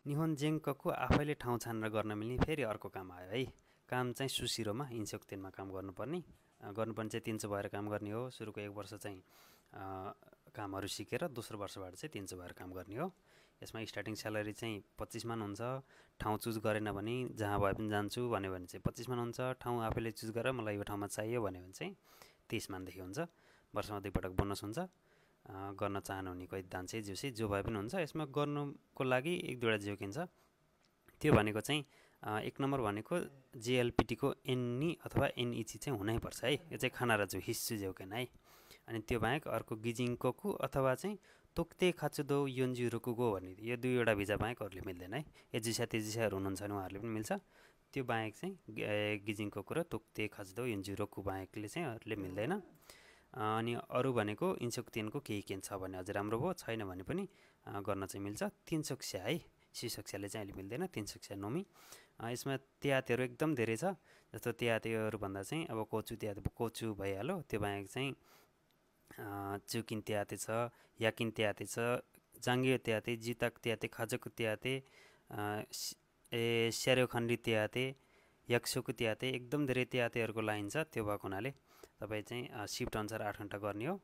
निहोन्जेङ्कको आफैले ठाउँ छानेर गर्न मिल्ने फेरि अर्को काम आयो है। काम चाहिँ सुसिरोमा इन्सोक्तेनमा काम गर्नुपर्ने चाहिँ 300 भएर काम गर्ने हो। सुरुको 1 वर्ष चाहिँ कामहरू सिकेर दोस्रो वर्षबाट चाहिँ 300 भएर काम गर्ने हो। यसमा स्टार्टिङ स्यालेरी चाहिँ 25 मान हुन्छ। ठाउँ चुज गरेन भने जहाँ भए पनि जान्छु भन्यो भने चाहिँ 25 मान हुन्छ। ठाउँ आफैले चुज गरेर मलाई यो ठाउँमा चाहियो भन्यो भने चाहिँ 30 मानदेखि हुन्छ। वर्षमा 2 पटक बोनस हुन्छ। गर्न चाहनुहुने कोही दान्छे जिउसे जो भए पनि हुन्छ। यसमा गर्नुको लागि 1-2 वटा जिउ किन्छ। त्यो भनेको चाहिँ 1 नम्बर भनेको जेएलपिटीको एनई अथवा एनइची चाहिँ हुनैपर्छ है। यो चाहिँ खाना र जिउ हिस्सु जेउकेन है। अनि त्यो बाहेक अर्को गिजिङकोकु अथवा चाहिँ तोक्ते खाचुदो योन्जु रुकुगो भन्ने यो 2 वटा भिजा बाहेक अरूले मिल्दैन है। एजिसा तेजिसाहरू हुनुहुन्छ भने उहाँहरूले पनि मिल्छ। त्यो बाहेक चाहिँ गिजिङकोकु र तोक्ते खाचुदो योन्जु रुकु बाहेकले चाहिँ अरूले मिल्दैन। अनि अरू भनेको इन्सोक्तेनको केही छ भने अझै राम्रो भयो, छैन भने पनि गर्न चाहिँ मिल्छ। 3 सोक्स्या है। सिसोक्स्याले चाहिँ अहिले मिल्दैन। 3 सोक्स्या नोमी। यसमा त्यातेहरू एकदम धेरै छ। जस्तो त्यातेहरू भन्दा चाहिँ अब कोचु त्याते कोचु भइहाल्यो। त्यो बाहेक चाहिँ चुकिन त्याते छ, याकिन त्याते छ, जाङ्गियो त्याते, जिताक त्याते, खाजोको त्याते, स्यारोखण्डी त्याते, यक्सोको त्याते, एकदम धेरै त्यातेहरूको लाइन छ। त्यो भएको हुनाले तपाईँ चाहिँ सिफ्ट अनुसार 8 घन्टा गर्ने हो।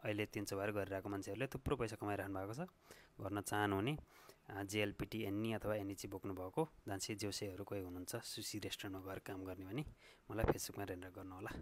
अहिले 300 भएर गरिरहेको मान्छेहरूले थुप्रो पैसा कमाइरहनु भएको छ। गर्न चाहनुहुने जेएलपिटी एनई अथवा एनइची बोक्नुभएको जान्छे जेउसेहरू कोही हुनुहुन्छ सुसी रेस्टुरेन्टमा गएर काम गर्ने भने मलाई फेसबुकमा रेन्डर गर्नुहोला।